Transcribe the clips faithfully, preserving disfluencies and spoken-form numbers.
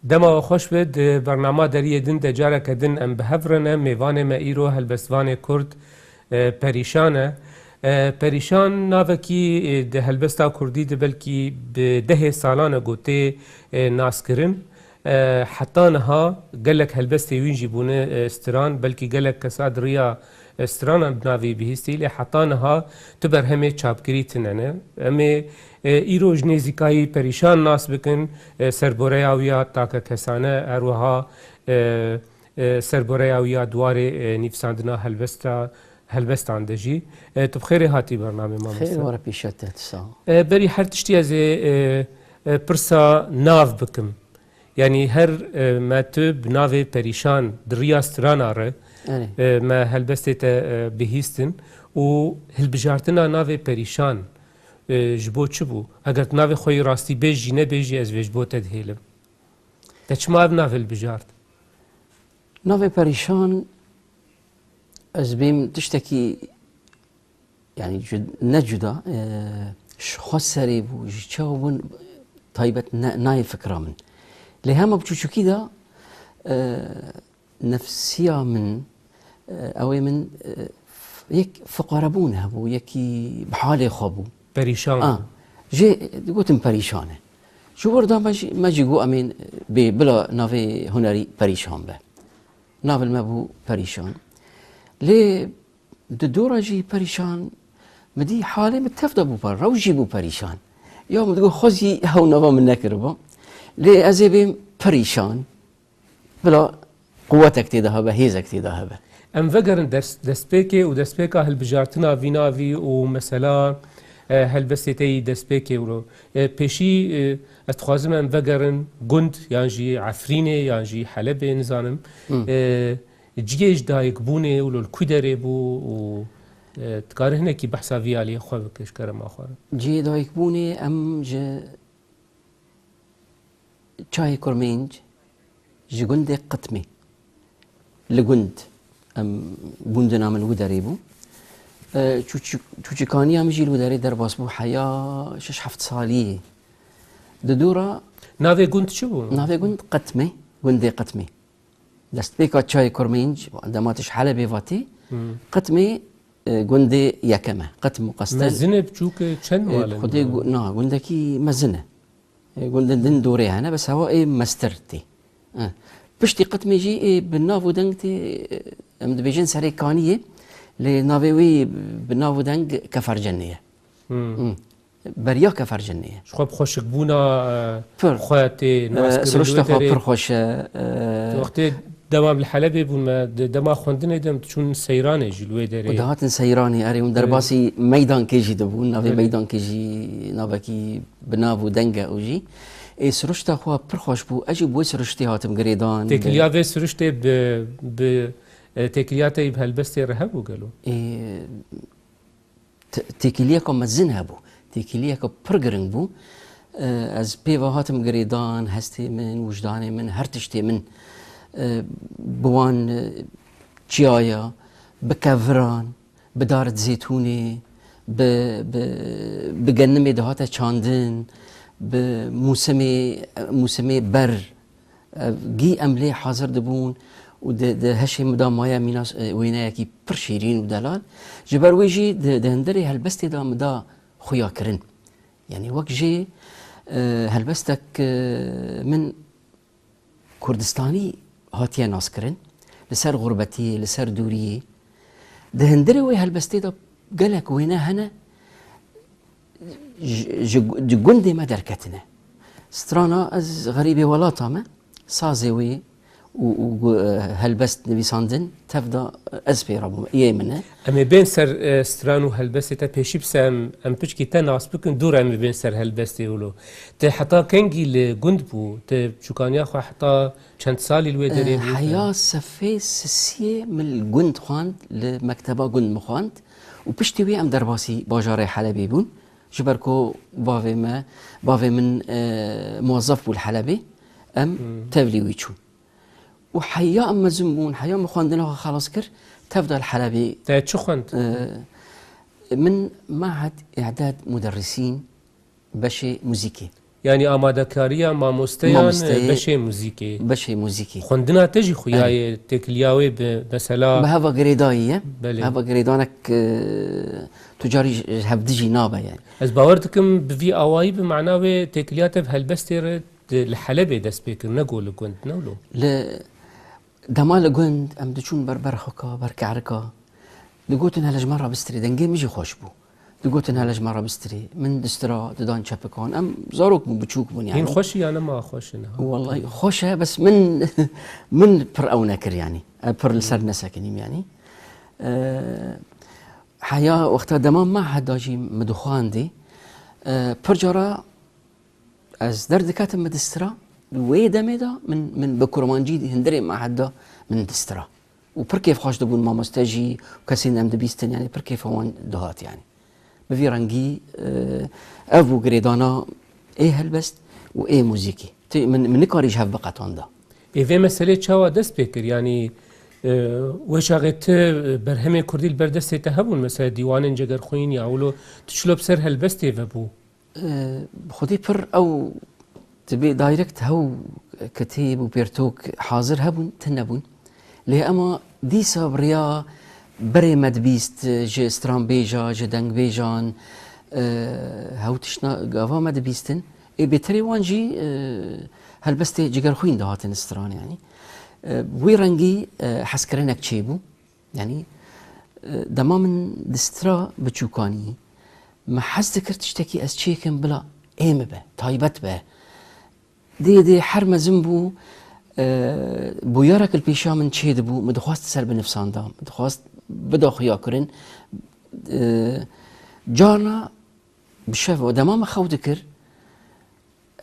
Dema we xweş be, di bernama Deriyê Din de careke din em bi hev re ne. Mêvanê me îro helbestvanê Kurd, e, Perîşan e. E, Perîşan navekî, e, di helbesta Kurdî de belkî bi dehê salan e ku tê, e, naskirin. E, heta niha gelek helbestê wîn jî bûne, e, stiran, belkî gelek kesa di riya, e, stranan bi navê bihîstî, lê heta niha tu berhemê çapkirî tune ne. Em ê, e, îro ji nêzîkayî Perîşan nas bikin, e, serboreya wî ya takekesane, her wiha, e, e, serboreya wî ya di warê, e, nivîsandina helbesta, helbestan de jî. E, tu bi xêrê hatî bernamê mamoste. Xêr were pîşe te, sağ ol. E, berî her tiştî ez ê, e, e, pirsa nav bikim. Yanî her, e, me tu bi navê Perîşan di riya strana re, Erê. e, me helbestê te, e, bihîstin û hilbijartina navê Perîşan, e, ji bo çi bû? Eger tu navê xwe yî rastî bêj jî nebêjî, ez vê ji bo te dihêlim. Te çima ev nav hilbijart? Navê Perîşan, ez bêm tiştekî, yanî cud-, ne cuda, e, ji xwe serê bû, ji çawa bûn, taybet ne, nayê fikra min. Lê hema bi çûçûkî de, e, nefsiya min, e, ew ê min, e, f-, yek fiqarebûn hebû, yekî bi halê xwe bû. Perîşan A, bû. Jê digotin perîşan e. Ji wir de me jî, me jî got em ên bê bila navê hunerî Perîşan be. Navê me bû Perîşan. Lê di dora jî Perîşan, min dî halê min tev de bû per, rewş jî bû perîşan. Ya min digot xwezî hew nava min nekiriba. Lê ez ê bêm Perîşan. Bila quwetek tê de hebe, hêzek tê de hebe. Em vegerin dest-, destpêkê û destpêka hilbijartina vî navî û mesela, e, helbestê te yî destpêkê wilo. E, pêşî, e, ez dixwazim em vegerin gund yan jî Efrînê yan jî Helebê, nizanim. Hı. E, cihê ji dayikbûnê wilo li ku derê bû û, e, dikarî hinekî behsa vî aliyê xwe bike ji kerema xwe re? Cihê dayikbûnê em ji Çayê Kurmênc ji gundê Qitmê. Li gund em gundina min li wî derê bû. E, çûçik-, çûçikaniya min jî li wî derê derbas bû heya şeş heft saliyê. Di dora Navê gund çi bû? Navê gund Qitmê, gundê Qitmê. Destpêka çayê Kurmênc, dema tu ji Helebê vatî, Hmm. Qitmê, e, gundê yekem e. Qitm û Qestel. Mezin e, biçûk e, çend E, malen Xwedê hene? gu-, na, gundekî mezin e. E, gundên din dorê hene, bes hewa ê mestir tê. E. Piştî Qitmê jî ê bi nav û deng tê, e, em dibêjin serê kaniyê, lê navê wî bi nav û deng Kefercenê ye. Hmm. Hmm. Beriya Kefercenê ye. Ji xwe bi xweşikbûna, e, Pir. xwe tê E, nas kirin siruşta wê xwe derê. pir xweş e, e. Wextê dema li Helebê bûn me, di dema xwendinê de em diçûn seyranê jî li wê derê. Û dihatin seyranê, erê, hûn Erê. derbasî meydankê jî dibûn, navê Erê. meydankê jî navekî bi nav û deng e û jî. Ê, siruşta xwe pir xweş bû, ez jî bi wê siruştê hatim girêdan. Têkiliya vê siruştê bi, bi, e, têkiliya te yî bi helbestê re hebû gelo? Ê, T-, têkiliyeke mezin hebû. Têkiliyeke pir giring bû. E, ez pê ve hatim girêdan, hestê min, wijdanê min, her tiştê min, e, bi wan, e, çiyaya, bi keviran, bi darit zêtûnê, bi, bi, bi genimê dihate çandin, bi mûsimê, mûsimê ber, Ev gî em lê hazir dibûn û di, di heşê min de maye mîna, e, wêneyekî pir şîrîn û delal. Ji ber wê jî di, di hundirê helbestê de min da xuya kirin. Yanî wek jê, e, helbestek, e, min Kurdistanî hatiye naskirin. Li ser xurbetiyê, li ser dûriyê. Di hundirê wê helbestê de gelek wêne hene, ji, ji, ji gundê me derketine. Strana Ez xerîbê welata me, sazê wê û, û gu-, helbest nivîsandin tev da ez pê re bûm, yê min e. Em ê bên ser, e, stran û helbestê te pêşî bise em, em piçkî te nas bikin, dû re em ê bên ser helbestê wilo. Te heta kengî li gund bû? Te çûkaniya xwe heta çend salî li wê derê bû? Heya sefê sisiyê min li gund xwend, li mekteba gund min xwend û piştî wê em derbasî bajarê Helebê bûn. Ji ber ku bavê me, bavê min, e, muwezef bû li Helebê, em Hmm. tevlî wî çûn. Û heya em mezin bûn, heya min xwendina xwe xelas kir, tev da li Helebê. Te çi xwend? E, min Mahed Î'dad Muderrisîn, beşê muzîkê. Yanî amadekariya mamosteyan, Mamosteyê, e, beşê muzîkê. Beşê muzîkê. Xwendina te jî xuya Erê. ye têkiliya wê bi mesela Bi heva girêdayî ye. Belê. Heva girêdanek, e, tu carî ji hevdijî nabe yani. Ez bawer dikim bi vî awayî bi mana wê têkiliya te bi helbestê re di, li Helebê dest pê kir, ne go li gund, ne wilo? Li dema li gund em diçûn ber berxika, ber ke'rika. Digotin hele ji me re bistirê, dengê min jî xweş bû. Digotin hele ji me re bistirê. Min distira didan çepikan. Em zarok bûn, biçûk bûn yani. Hîn xweş e ya ne ma xweş e niha? Wellahî xweş e, bes min, min pir ew nekir yani. E, pir li ser nesekinîm yani. E, heya wexta dema me heda jî min dixwandî. E, pir cara ez derdiketim min distira. Wê demê de min, min bi kurmancî hundirê me heda min distira. Û pir kêfxweş dibûn mamoste jî û kesên em dibîstin, yani pir kêfa wan dihat yani. Bi vî rengî, e, ev bû girêdana ê helbest û ê muzîkî. Tê, min, min nikarî ji hev biqetanda. Ê vê meselê çawa dest pê kir? Yani, e, wê çaxê ti berhemê kurdî li ber destê te hebûn? Mesela dîwanên Cegerxwîn ya wilo tu çilo bi ser helbestê ve bû? Xwedî pir ew dibê direct hew kitêb û pêrtok hazir hebûn, tune bûn. Lê ema dîsa bi riya berê me dibîst, ji stranbêja, ji dengbêjan, e, hew tiştna gava me dibîstin. Ê bêterê wan jî, e, helbestê Cigerxwîn dihatin stran, yanî. E, wî rengî, e, hezkirinek çêbû. Yanî, e, dema min distira biçûkanî, me hez dikir tiştekî ez çêkim bila ê min be, taybet be. Dê dê her mezin bû, e, bûyerek li pêşa min çêdibû, min dixwest ser binivsanda, min dixwest bida xuyakirin. E, carna bi şev û dema min xew dikir,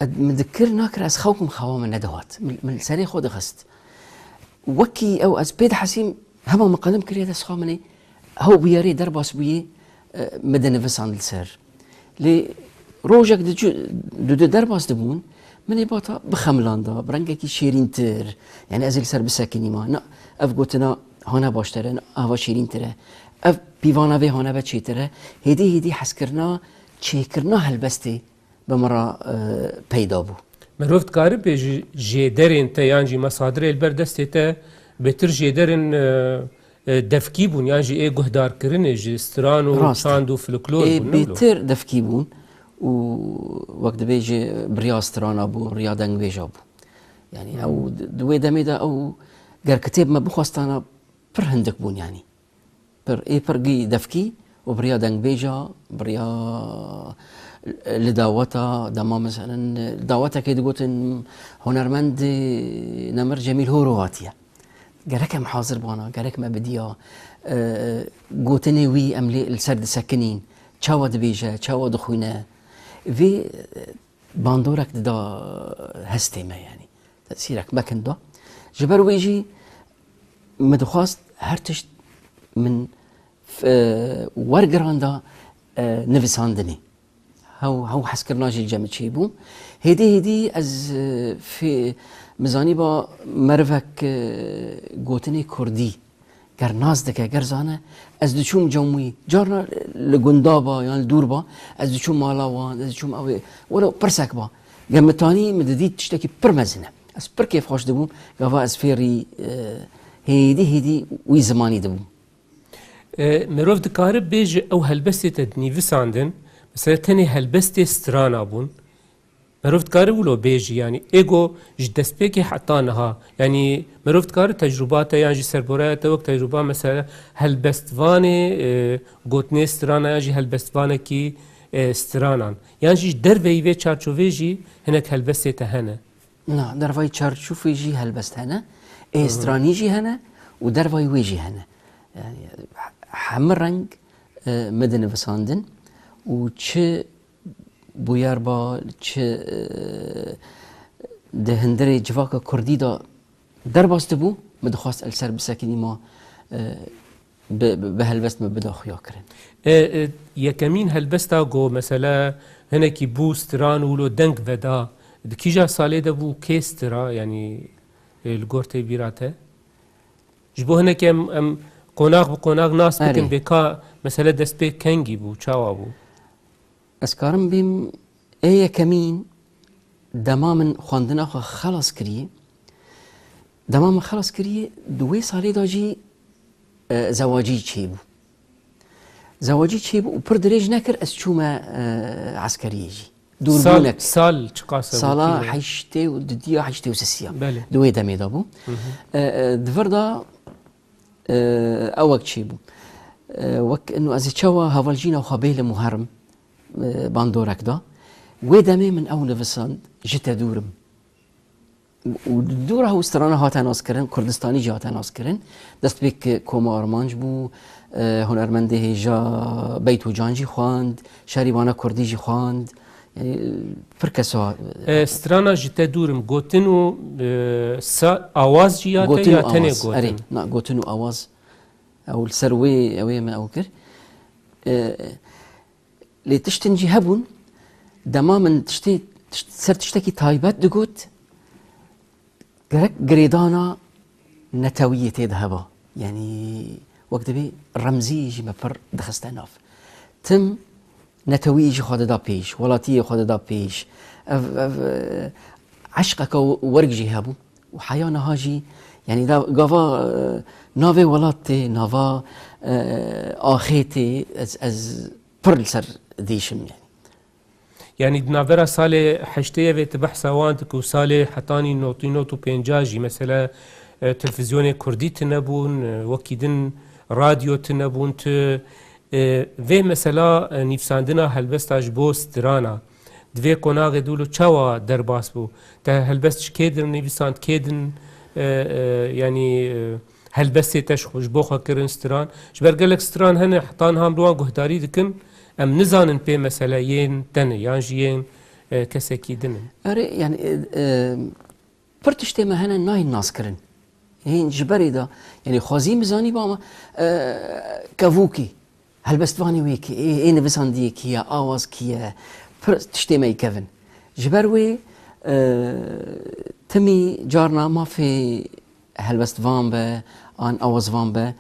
Ed-, min dikir nakir ez xew kim xewa min nedihat. Min, min li serê xwe dixist. Wekî ew ez pê dihesîm hema min qelim kiriye dest xwe min ê hew bûyerê derbas bûyê, e, min dinivisand li ser. Lê rojek diçû, du du derbas dibûn, min ê bata bixemilanda, bi rengekî şêrîntir, yani ez ê li ser bisekinîma. Na, ev gotina hane baştir e, na, ava şêrîntir e. Ev pîvana vê hane be çêtir e. Hêdî hêdî hezkirina çêkirina helbestê bi min re, e, peyda bû. Merov dikare bêje jêderên te yan jî mesadirê li ber destê te bêtir jêderên, e, e, devkî bûn yan jî ê guhdarkirinê ji stran û Rast e. çand û folklor Ê bûn, ne wilo? Bêtir devkî bûn û wek dibêje bi riya strana bû, riya dengbêja bû. Yani Hmm. ew di, di wê demê de ew ger kitêb me bixwestana pir hindik bûn yani. Pir, ê pir gî devkî û bi riya dengbêja, bi riya li daweta, dema meselen, dawetekê digotin hunermendê nemir Cemîl Horo hatiye. Gerek em hazir bana, gerek me bidiya, e, gotinê wî em lê li ser disekinîn, çawa dibêje, çawa dixwîne. Vê, e, bandorek dida hestê me, yanî tesîrek mekin da. Ji ber wê jî min dixwast her tişt min f-, e, wergiranda, e, nivisandinê. Hew, hew hezkirina jî li cem çêbû. Hêdî hêdî ez, e, fê-, min zanîba merivek, e, gotinê kurdî ger nas dike, ger zane, ez diçûm cem wî. Carna li gunda ba yan li dûr ba, ez diçûm mala wan, ez diçûm ew ê, welew pirsek ba. Ger min tanî, min didît tiştekî pir mezin e. Ez pir kêfxweş dibûm, gava ez fêrî, e, hêdî hêdî wî zimanî dibûm. E, merov dikare bêje ew helbestê te dinîvisandin, mesela tenê helbestê strana bûn, Merov dikare wilo bêjî, yanî êgo ji destpêkê heta niha, yanî merov dikare tecrûba te yan jî serboraya te wek tecrûba, mesela helbestvanê, e, gotinê strana yan jî helbestvanekî, e, stranan. Yan jî ji derveyî vê çarçovê jî hinek helbestê te hene? Na, dervayî çarçovê jî helbest hene. Ê Hı hı. stranî jî hene û dervayî wê jî hene. Yani, he-, hemî reng, e, me dinivisandin û çi bûyer ba, çi, e, di hundirê civaka kurdî de derbas dibû, min dixwest li ser bisekinî ma, e, bi, bi, bi helbest min bida xuya kirin. E, e, yekemîn helbesta ku, mesela, hinekî bû, stiran û wilo deng veda, di kîja salê de bû, kê stira, yanî, e, li gor tê bîra te? Ji bo hinekî em, em qonax bi qonax nas bikin, Erê. bê ka, mesela, destpêk kengî bû, çawa bû? Ez karim bêm, ê yekemîn Dema min xwendina xwe xelas kiriye, dema min xelas kiriye, di wê salê de jî, e, zewacî çêbû. Zewacî çêbû û pir dirêj nekir, ez çûme, e, eskeriyê jî. Sal, dûrbûnek. Sal çiqas e? Sala Wekî heştê û dudiya heştê û sisiya. Belê. Di wê demê de bû. Hı hı. E, e, di vir de, e, ewek çêbû. E, wek ino ez ê çawa hevalcîna xwe bêlim û herim, e, bandorek da. Wê demê min ew nivisand, Ji te dûr im. Û dûra ew strana hate naskirin, Kurdistanî jî hate naskirin. Destpêk Koma Armanc bû, e, hunermendê hêja Beyt û Can jî xwend, Şerîbana Kurdî jî xwend. E, pir kesa E, strana Ji te dûr im, gotin û, e, sa-, awaz jî ya te, Gotin û ya tenê awaz. Erê, gotin? Na, gotin û awaz. Ew li ser wê, ew ê me ew kir. E, Lê tiştin jî hebûn, dema min tiştê, tişt-, ser tiştekî taybet digot, gerek girêdana netewiyê tê de heba. Yanî wek dibê remzî jî me pir dixiste nav. Tim netewiyê jî xwe dida pêş, welatiyê xwe dida pêş. Ev, ev, e, eşqeke werg jî hebû. Û heya niha jî, yanî da, gava, e, navê welat tê, nava, e, axê tê, ez, ez pir li ser dêşim, yanî. Yanî di navbera salê heştê yê ve tu behsa wan dikî û salê hetanî notî not û pênca jî, mesela, e, televîzyonê kurdî tune bûn, e, wekî din radyo tune bûn, tu, e, vê mesela, e, nîvsandina helbesta ji bo strana di vê qonaxê de wilo çawa derbas bû? Te helbest ji kê din nivîsand, kê din, e, e, yanî, e, helbestê te ji xwe, ji bo xwe kirin stran? Ji ber gelek stran hene, heta niha em li wan guhdarî dikin, em nizanin pê mesele yên te ne, yan jî yên, e, kesekî din in. Erê, yanî, e, e, pir tiştê me hene nayên naskirin. Hîn ji berê de, yanî xwezî min zanî ba me, e, kevokî, helbestvanê wê kî, ê, ê nivisandiyê kî ye, awaz kî ye, pir tiştê me yî kevin. Ji ber wê, e, timî carna mafê helbestvan be, an awazvan be,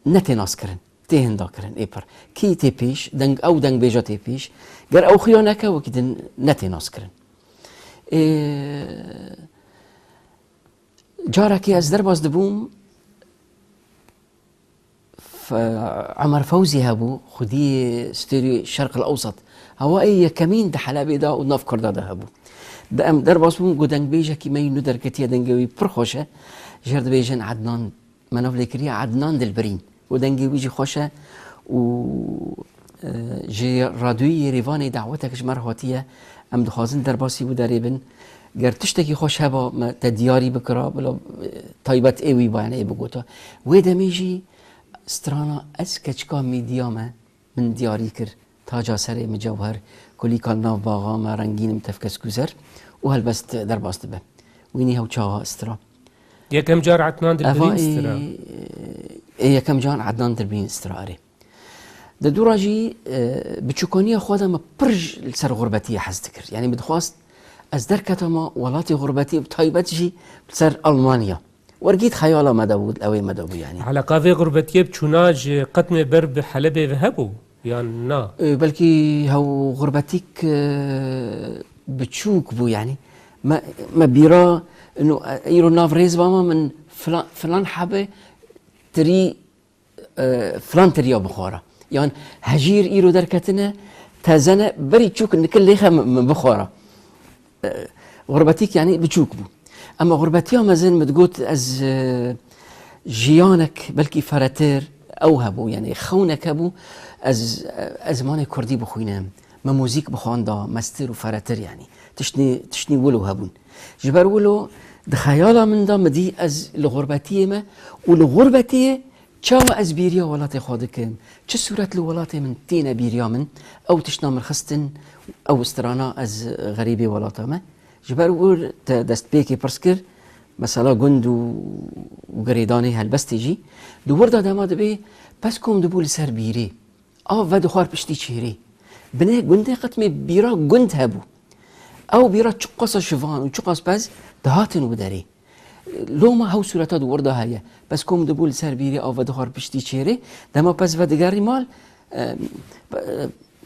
ne tê naskirin, tê hinda kirin, ê pir. Kî tê pêş, deng, ew dengbêja tê pêş, ger ew xuya neke, wekî din ne tê naskirin. Ê, carekê ez derbas dibûm, F-, Emer Fewzî hebû, xwedî stêrî Şerq el Ewsat. Hewa ê yekemîn di Helebê de û nav Kurda de hebû. De em derbas bûn, got, dengbêjekî me yî nû derketiye, dengê wî pir xweş e. Jêr dibêjin Ednan, me nav lê kiriye Ednan Dilbirîn. Got, dengê wî jî xweş e û, e, ji radyoyê Yerêvanê dawetek ji me re hatiye. Em dixwazin derbasî wî derê bin. Ger tiştekî xweş heba, me te diyarî bikira, bila, e, taybet ê wî ba, yanî ê bigota. Wê demê jî strana Ez Keçika Mîdiya Me, min diyarî kir. Taca serê mi cewher, kulîka li nav baxa me, rengîn im tevkes guzer û helbest derbas dibe. Wînî hew çawa stira. Yekem car Ednan Dilbirîn stira. Ê, yekem car Ednan Dilbirîn stira, erê. Di dû re jî, e, biçûkaniya xwe de me pir ji, li ser xurbetiyê hez dikir. Yanî min dixwast ez derketama welatê xurbetiyê, bi taybet jî li ser Almanya. Wergît xeyala me de bû, ew ê me de bû, yanî. Eleqa vê xurbetiyê bi çûna ji qetnê ber bi Helebê ve hebû, yan na? E, belkî hew xurbetîk, e, biçûk bû, yanî. Me, me bîra, ino, e, îro nav rêz bama min filan, filan hebe tirî, e, filan tiriya bixwara. Yan hejîr îro derketine, teze ne, berî çûk nikil lêxe min, min bixwara. E, xurbetîk, yanî biçûk bû. Ema xurbetiya mezin, min digot, ez, e, jiyanek belkî feretir ew hebû, yanî xewnek hebû, ez, e, ez zimanê kurdî bixwînim, me muzîk bixwanda, mestir û feretir, yanî tiştnî, tiştnî wilo hebûn. Ji ber wilo di xeyala min de min dî ez li xurbetiyê me û li xurbetiyê çawa ez bîriya welatê xwe dikim, çi sûret li welatê min têne bîriya min, ew tiştna min xistin, ew strana Ez Xerîbê Welata Me. Ji ber wir te destpêkê pirs kir, mesela gund û, û girêdanê helbestê jî, di wir de dema dibê pez kom dibû li ser bîrê. Av vedixwar piştî çêrê. Binê gundê qet mê bîra gund hebû. Ew bîra çiqasa şivan û çiqas pez dihatin û derê. Loma hew sûreta di wir de heye. Pez kom dibû li ser bîrê, av vedixwar piştî çêrê. Dema pez vedigerî mal, e,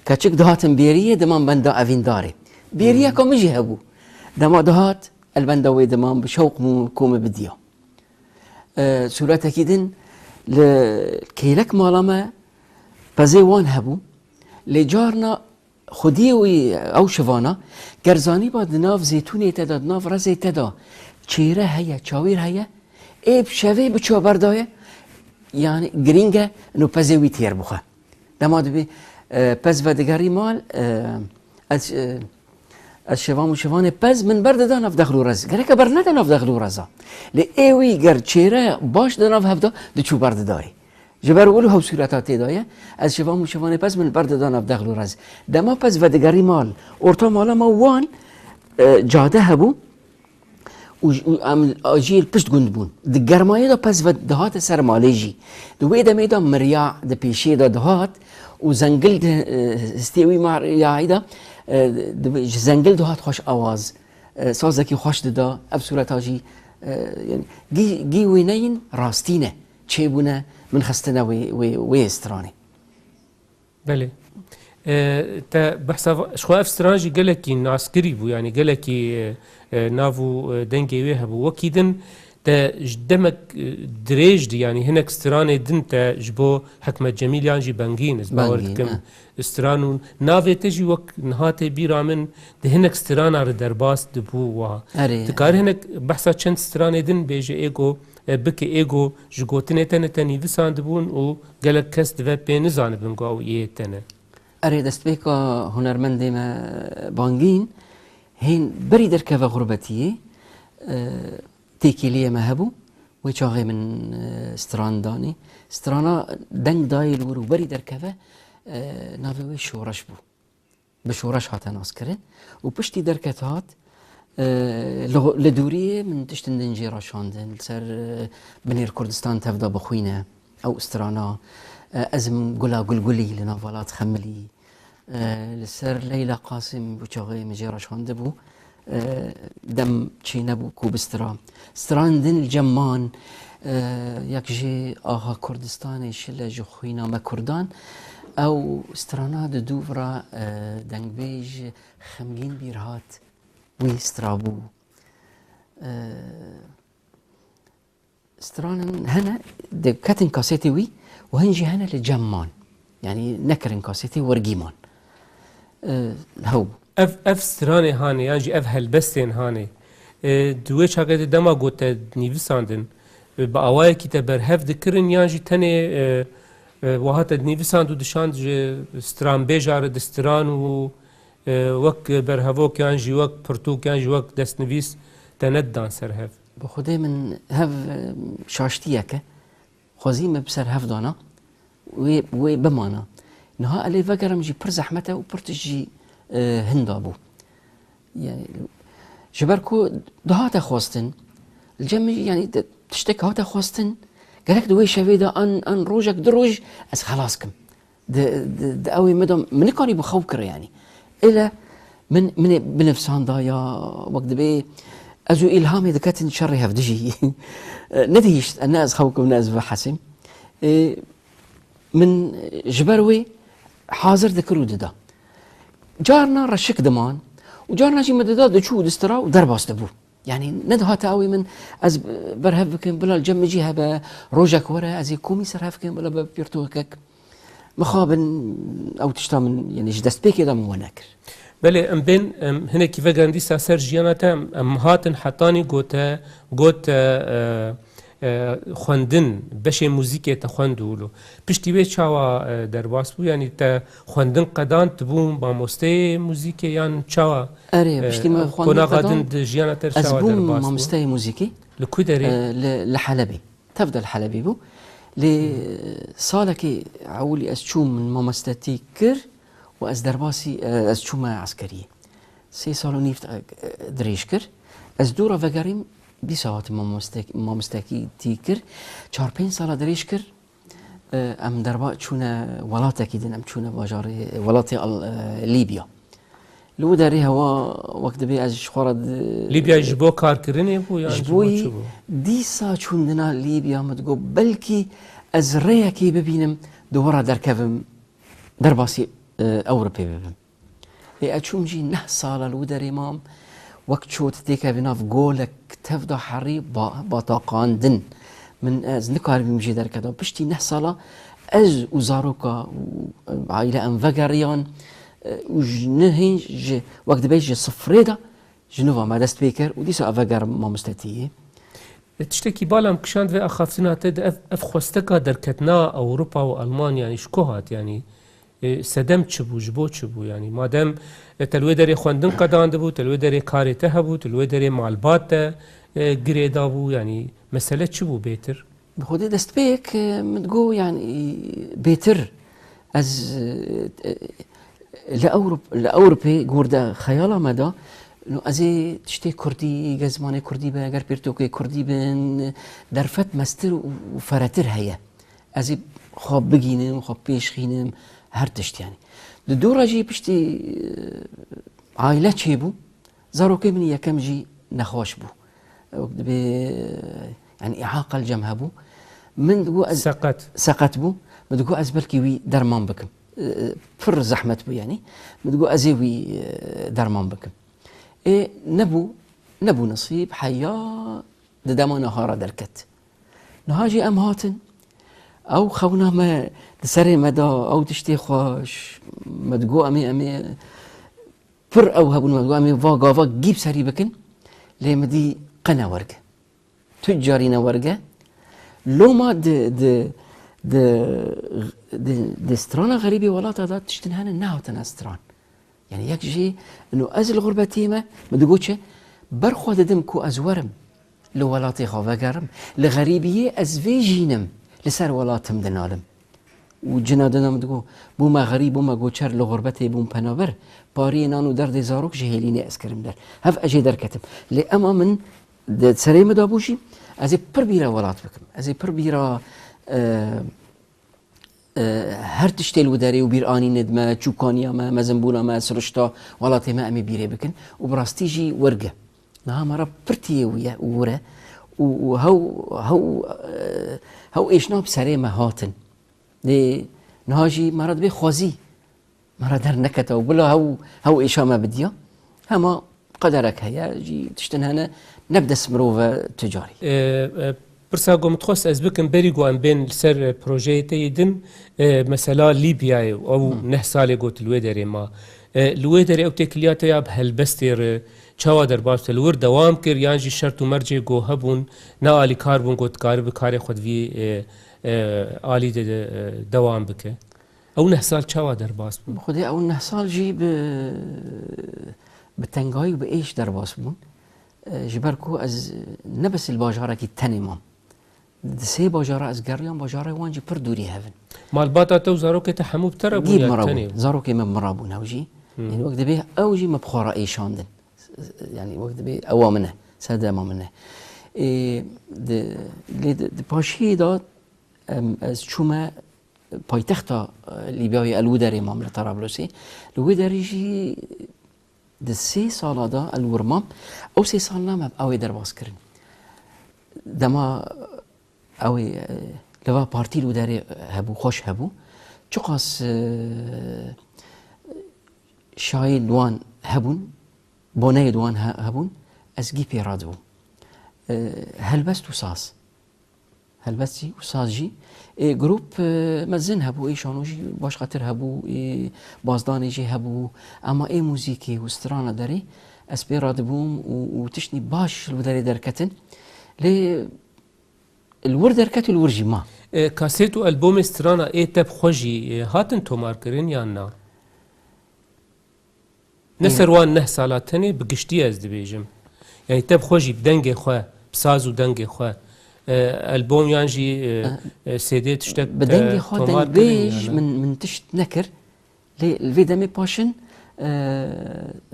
keçik dihatin bêriyê, diman benda evîndarê. Bêriyeka min jî hebû. Dema dihat, elbenda wê diman bi şewq min ku min bidiya. E, sûretekî din li kêlek mala me pezê wan hebû. Lê carna xwediyê wî ew şivana, ger zanîba di nav zêtûnê te de, di nav rezê te de çêre heye, çawîr heye, ê bi şevê biçû berdaye, yanî girîng e, no pezê wî têr bixwe. Dema dibê, e, pez vedigerî mal, e, ez, e, ez şevan û şevanê pez min berdida nav dexl û rez. Gereke bernede nav dexl û reza. Lê ê wî ger çêre baş di nav hevda diçû berdidayê. Ji ber wilo hewsûreta tê de ye, ez şevan û şevanê pez min berdida nav dexl û rez. Dema pez vedigerî mal, orta mala me wan, e, cade hebû, û j-, û em, a, jî li pişt gund bûn. Di germayê de pez ve dihate ser malê jî. Di wê demê de mirya di pêşiyê de dihat û zengil di, e, histê wî miriyayî de, e, di, ji zengil dihat xweş awaz, e, sazekî xweş dida. Ev sureta jî, e, yani, gî, gî wêneyên rastî ne. Çêbûne, min xistine wê, wê, wê stranê. Belê. E, te behsa va-, ji xwe ev stran jî gelekî naskirî bû, yanî gelekî, e, e, nav û, e, dengê wê hebû. Wekî din te ji demek, e, dirêj dî, yanî hinek stranê din te ji bo Hikmet Cemîl yan jî Bengîn, ez bawer Bengîn, dikim, he. Stran û navê te jî wek niha tê bîra min di hinek strana re derbas dibû wiha. Erê, Dikarî erê. hinek behsa çend stranê din bêje ê ku e, bike ê ku ji gotinê te ne te nivîsandibûn û gelek kes dibe pê nizanibin ku ew ê te ne. Erê, destpêka hunermendê me Bangîn hên berî derkeve xurbetiyê, e, têkiliyê me hebû. Wê çaxê min, e, stran danî. Strana deng dayê li wir û berî derkeve, e, navê wê Şoreş bû. Bi şoreş hate naskirin û piştî derket hat, e, li, li dûriyê min tiştin din jê raşandin, li ser, e, binêr Kurdistan tevda bixwîne, ew strana, e, ez im gula gulgulî li nav welat xemilî, e, li ser Leyla Qasim bû çaxê min jê raşandibû. E, dem çênebû ku bistira. Stran din li cem man, e, yek jê axa Kurdistanê şile ji xwîna me Kurdan. Ew strana di dûv re, e, dengbêj xemgîn bîr hat, wî strabû. E, Stranin hene diketin kasetê wî û hin jî hene li cem man. Yanî nekirin kasetê wergî man. E, hew. Ev, ev stranê hanê yan jî ev helbestên hanê, e, di wê çaxê de dema got te nivîsandin, e, bi awayekî te berhev dikirin yan jî tenê, e, e, wiha te dinivîsand û dişand ji stranbêja re di stran û, e, wek berhevok yan jî wek pirtûk yan jî wek destnivîs te nedidan ser hev? Bi Xwedê min hev, e, şaştiyek e. Xwezî me bi ser hev dana, wê, wê bimana. Niha elê vegerim jî pir zehmet e û pir tişt jî, e, hinda bû. Yani, ji ber ku dihate xwestin, li cem min jî, yani, de-, tiştek hate xwestin, gerek di wê şevê de an, an rojek du roj ez xelas kim. Di, di, di ew ê me de min nikarî bi xew kir, yanî. Êle min, min ê binivsanda ya, wek dibê ez û îlhamê diketin şerê hevdijî. Nedihîşt, ne ez xew kim, ne ez vehesîm. Ê, min ji ber wê hazir dikir û dida. Carna reşik diman û carna jî min dida diçû û distira û derbas dibû. Yani nedihate ew ê min ez berhev bikim, bila li cem min jî hebe, rojek were, ez ê komî ser hev kim, bila be pirtûkek. Mixabin ew tişta min, yani ji destpêkê de min we nekir. Belê, em bên, em hinekî vegerin dîsa ser jiyana te, em, em hatin hetanî gote, got te, e, e, xwendin, beşê muzîkê te xwend û wilo. Piştî wê çawa, e, derbas bû? Yani te xwendin qedand, tu bû mamosteyê muzîkê yan çawa? Erê, e, piştî me xwendin qonaxa qedand, din di jiyana te re çawa derbas bû? Ez bûm mamosteyê muzîkê. Li ku derê? E, li, li Helebê. Tev de li Helebê bû. Lê salekê ewilî ez çûm, min mamostetî kir û ez derbasî, e, ez çûme eskeriyê. Sê sal û nîv, e, dirêj kir. Ez dû re vegerîm, dîsa hatim mamoste-, mamostekî tî kir. Çar pênc sala dirêj kir. E, em derba çûne welatekî din, em çûne bajarê, welatê Al-, e, Lîbya. Li wî derê hewa wek dibê ez ji xwe re di- Lîbya ji bo karkirinê bû yan ji ji bo bo yî çi bû? Dîsa çûndina Lîbya min digot, belkî ez rêyekê bibînim, di we re derkevim, derbasî, e, Ewropê bibim. Ê, ez çûm jî neh sala li wî derê mam wek çot têkevî nav golek tev de herî ba-, bataqandin. Min, ez nikaribûm jê derketa. Piştî neh sala ez û zaroka û, e, aîle em vegeriyan, e, û ji nihê ji, wek dibê ji sifrê de ji nû ve me dest pê kir û dîsa ev vegerim mamostetiyê. E, tiştekî bala min kişand vê axaftina te de ev, ev xwesteka derketina Ewropa û Almanya, yanî ji ku hat, yanî, e, sedem çi bû, ji bo çi bû, yanî madem, e, te li wê derê xwendin qedandibû, te li wê derê karê te hebû, te li wê derê malbat te, e, girê dabû, yanî mesele çi bû bêtir? Bi xwedê destpêk, e, min digot, yanî bêtir ez, e, li Ewrop-, li Ewropê gor de xeyala me da, no ez ê tiştê kurdî, ger zimanê kurdî be, ger pirtûkê kurdî bin, derfet mestir û, û feretir heye. Ez ê xwe bigînim, xwe pêşxînim, her tişt yanî. Di dû re jî piştî, e, aîle çêbû, zarokê min yekem jî nexweş bû. Wek dibê, yanî îhaqel cem hebû. Min digot ez Seqet. Seqet bû. Min digot ez belkî wî derman bikim. E, pir zehmet bû yanî. Min digot ez ê wî, e, derman bikim. Ê, nebû, nebû nesîb, heya di dema niha re derket. Niha jî em hatin. Ew xewna me di serê me da, ew tiştê xweş, me digot em ê, em ê, pir ew hebûn, me digot em ê va gava gî bi serî bikin, lê min dî qe ne werge. Tu carî ne werge. Loma di, di, di, di, di strana xerîbê welata da tiştin hene nehatine stran. Yanî yek jî, ino ez li xurbetiyê me, min digot çi? Ber xwe didim ku ez werim li welatê xwe vegerim. Li xerîbiyê ez vê jînim, li ser welatim dinalim. Û cina dina min digot, bûme xerîb, bûme goçer, li xurbetê bûm penaber, pariyê nan û derdê zarok ji hêlînê ez kirim der. Hev ez jê derketim. Lê ema min di serê min de bû jî, ez ê pir bîra welat bikim. Ez ê pir bîra, e, e, her tiştê li wî derê û bîranînê di me, çûkaniya me, mezinbûna me, sirişta welatê me em ê bîrê bikin û bi rastî jî werge. Niha me re pirtiyê wî ye û wir e û, û hew, hew, e, hew êşna bi serê me hatin. Lê niha jî me re dibê xwezî me re dernekete û bila hew, hew êşa me bidiya. Hema qederek heye, jî tiştin hene, ne bi dest mirov e tu carî. E, e, pirsa ku min dixwest ez bikim, berî ku em bên li ser, e, projeyê te yê din, e, mesela Lîbyayê û ew Hmm. neh salê got li wê derê ma. E, li wê derê ew têkiliya te ya bi helbestê re çawa derbas bû? Te li wir dewam kir yan jî şert û mercê ku hebûn, ne alîkar bûn ku tu karibî karê xwe di vî, e, e, alî de, de, e, dewam bike? Ew neh sal çawa derbas bû? Bi xwedê ew neh sal jî bi, bi tengayî û bi êş derbas bûn. E, ji ber ku ez ne bes li bajarekî tenê mam. Di sê bajara ez geriyam, bajarê wan jî pir dûrî hev in. Malbata te û zarokê te hemû bi te re bûn Dî ya min re tenê bûn. Bûn? Zarokê min min re bûn ew jî. Hmm. Yanî wek dibê ew jî me bi xwe re êşandin. Yanî wek dibê ewa min e, serdema min e. Ê, di, lê di, di paşiyê de Em, ez çûme paytexta, e, Lîbyayê, El Widerê mam li Tarablosê. Li Widerê jî di sê sala de El Wir mam. Ew sê sal name ew ê derbas kirin. Dema ew ê, e, li va partî li Widerê hebû, xweş hebû. Çiqas, e, şayî li wan hebûn, boneyê li wan he-, hebûn, ez gî pê radibûm. E, helbest û saz. Helbest jî û saz jî. Ê, grûp, e, mezin hebû, ê şano jî başqetir hebû, ê bazdanê jî hebû. Ema ê muzîkê û strana derê ez pê radibûm û, û tiştî baş li derê derketin. Lê li wir derket û li wir jî ma. E, kaset û albomê strana ê te bi xwe jî, e, hatin tomarkirin yan na? Ne Ê. ser wan neh sala tenê, bi giştî ez dibêjim. Yanî te bi xwe jî bi dengê xwe, bi saz û dengê xwe, e, albom yan jî, e, e, C D tiştek Bi te dengê xwe tomar kirin dengbêj yan na? min, min tişt nekir. Lê li vê demê paşin, e,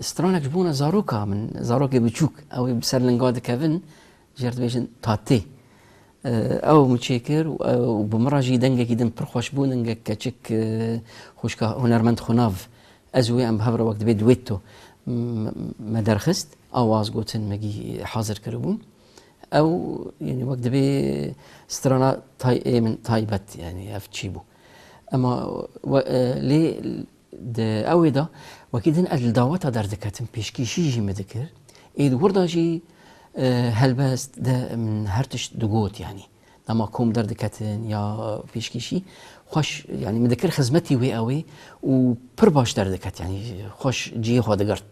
stranek ji bona zaroka min, zarokê biçûk, ew ê bi ser linga dikevin, jê re dibêjin tatê. E, ew min çêkir û, e, û bi min re jî dengekî din pir xweş bû, dengek keçik, e, xwişka hunermend Xunav. Ez û wê em bi hev re wek dibê duetto m-, me derxist, awaz gotin, me gî hazir kiribûn. Ew, yanî wek dibê strana tay-, ê min taybet, yanî ev çî bû. Ema we-, e, lê di ew ê de wekî din ez li daweta derdiketim, pêşkêşî jî min dikir. Ê di wir de jî, e, helbest de min her tişt digot, yanî dema kom derdiketin ya pêşkêşî xweş, yanî min dikir xizmetî wê ew ê û pir baş derdiket, yanî xweş cihê xwe digirt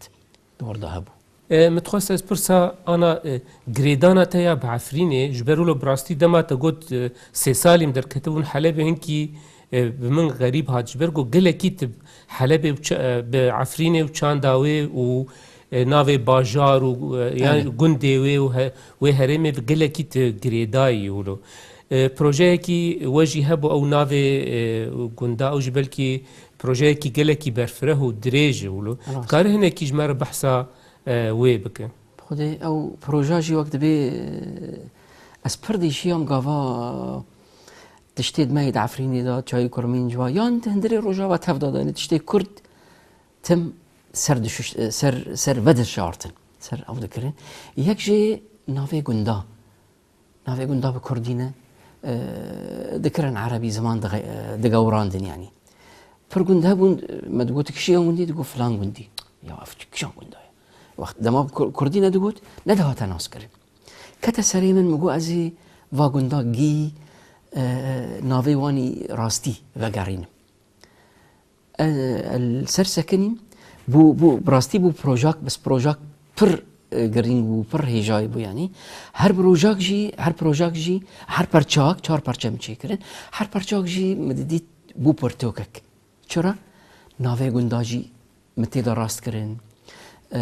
di wir de hebû. E, min dixwest ez pirsa ana, e, girêdana te ya bi Efrînê, ji ber wilo bi rastî dema te got, e, sê salî min derketibûn Helebê hinkî, e, bi min xerîb hat, ji ber ku gelekî tu Helebê û ça-, e, bi Efrînê û çanda wê û, e, navê bajar û, e, yan Erê. gundê wê û he-, wê herêmê bi gelekî tu girêdayî wilo. E, projeyekî we jî hebû ew navê, e, gunda, ew jî belkî projeyekî gelekî berfireh û dirêj e wilo. Rast. Dikare hinekî ji me re behsa, e, wê bike? Xwedê ew proja jî wek dibê, e, ez pir dîşiyam gava tiştê di me yê di Efrînê de, çayê Kurmînc ve, yan di hundirê Rojava tev de, yanî tiştê Kurd tim ser dişuş-, ser, ser vedişartin, ser ew dikirin. Yek jê navê gunda, navê gunda bi Kurdî ne, e, dikirin Erebî ziman dige-, e, digewrandin, yanî. Pir gund hebûn, me digot kişiya gundî, digot filan gundî. Ya ev kişan gunda ye? Wext dema bi Kur-, Kurdî ne digot, nedihate naskirin. Kete serê min, min got ez ê va gunda gî, e, navê wanî rastî vegerînim. E, li ser sekinî bû, bû, bi rastî bû projak, bes projak pir, e, girîng bû, pir hêjayî bû yanî. Her projak jî, her projak jî, her perçak, çar perçe min çêkirin, her perçak jî min didît bû pirtokek. Çira? Navê gunda jî min tê de rast kirin. E,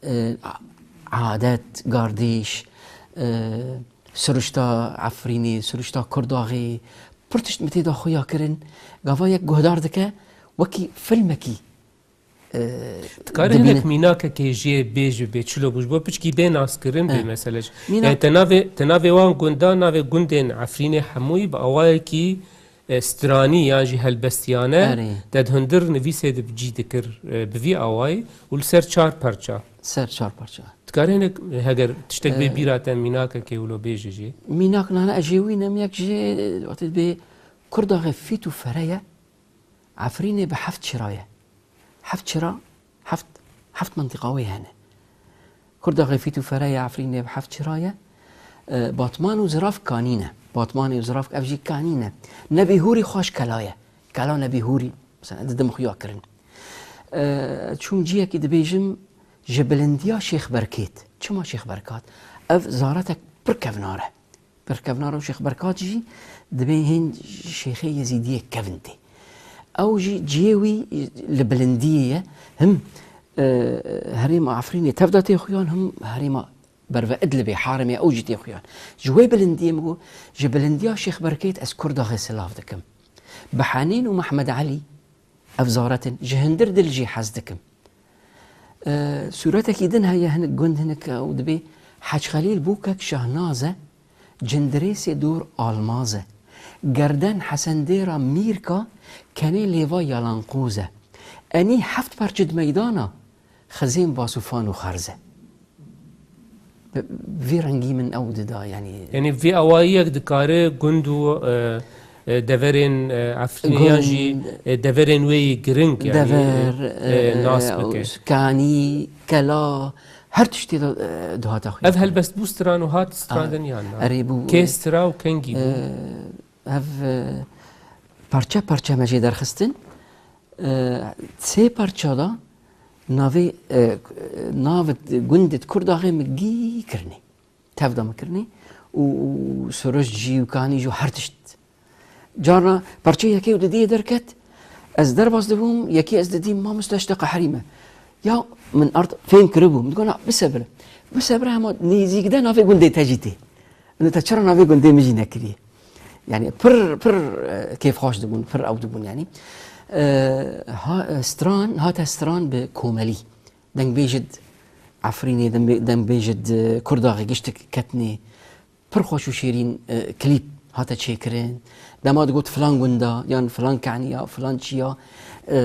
e, adet, gardîş, e, siruşta Efrînê, siruşta Kurdaxê, pir tişt min tê de xuya kirin. Gava yek guhdar dike, wekî filmekî, e, Dikare dibîne. Hinek mînakekê jê bêje bê çilo bû, ji bo piçkî bê naskirin bê E. mesele jî. Mînak- Yani te navê, te navê wan gunda, navê gundên Efrînê hemûyî bi awayekî e, stranî yan jî helbestiyane Erê. Te di hundir nivîsê de bi cî dikir, e, bi vî awayî û li ser çar perça. Ser çar perça. Dikare hinek, heger tiştek bê E, bîra te mînakekê wilo bêje jê. Mînak nane ez jê wî nem yek jê, e, wextê dibê Kurdaxê fît û fere ye, Efrînê bi heft çira ye. Heft çira, heft, heft mentiqa wê hene. Kurdaxê fît û fere ye, Efrînê bi heft çira ye. E, Batman û Zirav kanî ne. Batmanê û Zirav ev jî kanî ne. Nebîhûrî xweş kela ye. Kela Nebîhûrî, mesela, didim xuya kirin. E, çûm ciyekî dibêjim, ji bilindiya Şêx Berkêt. Çima Şêx Berkat? Ev zaretek pir kevnar e. Berkevna Rewşê Xeberkat jî dibê hên şêxê Yezîdiyê kevin tê. Ew jî cihê wî li bilindiyê ye. Him, e, herêma Efrînê tev de tê xuyan, him herêma berve Idlibê, harimê ew jî tê xuyan. Ji wê bilindiyê min got, ji bilindiya Şêx Berkêt ez Kurdaxê silav dikim. Bi Henîn û Mehmed Elî ev zaretin, ji hundir dil jî hez dikim. E, sûretekî din heye, hinek gund, hinek ew dibê Hec Xelîl bûkek şahnaz e, cindirêsê dor almaz e. Gerden Hesendêra mîrka kenê lêva yalanqoz e. Enî heft perçi di meydana, xizên basûfan û xerz e. Bi vî rengî min ew dida, yanî. Yanî vî awayiyek dikare gund û, e, e, deverên, e, Efrînê yan jî, Gund, e, deverên wê yî giring, yanî, dever, e, e, nas e, bike. Kanî, kela, her tiştê de, e, dihata xuya. Ev helbest bû stran û hat strandin yan na? Erê bû. Kê stira û kengî bû? E, ev, e, parçe parçe me jê derxistin. E, sê parça da navê, e, nav gundê Kurdaxê min gî kirinê. Tev da min kirinê û, û soroşt jî û kanî jî û her tişt. Carna parçeyê yekê û didiyê derket, ez derbas dibûm, yekê ez didîm, mamoste, işte qehrî me. Ya min ard fêm kiribû, min dikana, bisebire. Bisebire, hema nêzîk de navê gundê te jî tê. Û te çira navê gundê min jî nekiriye? Yani pir, pir, e, kêfxweş dibûn, pir ew dibûn yani. E, ha, e, stran, hate stran bi komelî. Dengbêjid Efrînê, dengbê-, dengbêjid, e, Kurdaxê giştik ketnê. Pir xweş û şêrîn, e, klîp hate çêkirin. Dema digot filan gunda, yan filan kaniya, filan çiya, e,